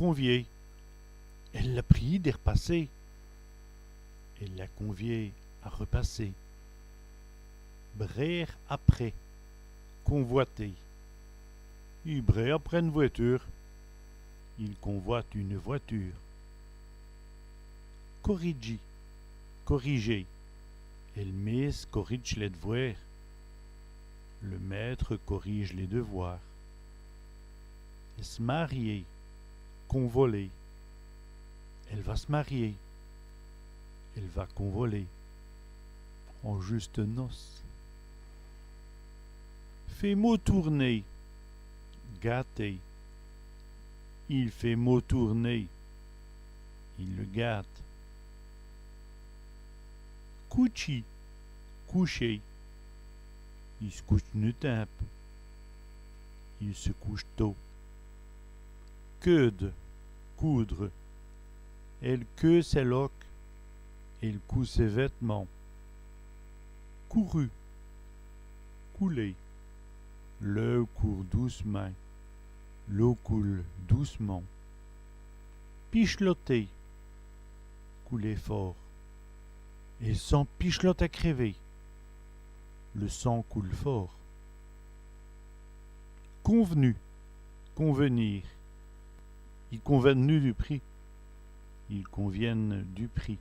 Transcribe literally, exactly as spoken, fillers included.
Convié. Èle l'a priyî di r'passer. Elle l'a convié à repasser. Brêre après. Convoiter. I brêt après ène vwèture. Il convoite une voiture. Coridjî, corriger. El mésse coridje lès d'vwêrs. Le maître corrige les devoirs. S' marier, convoler. Èle va s' marier. Elle va convoler. En justes noces. Fé mau toûrner, gâter. I l' fét mau toûrner. Il le gâte. Coûtchî, coucher. I s' coûtche nu timpe. Il se couche tôt. Keûde, coudre. Èle keût sès loques. Elle coud ses vêtements. Couru, couler. L'eûwe coûrt doûcemint. L'eau coule doucement. Pichloter, couler fort. El sang pichlote à crèver. Le sang coule fort. Convenu, convenir. I convènut du pris. Ils conviennent du prix.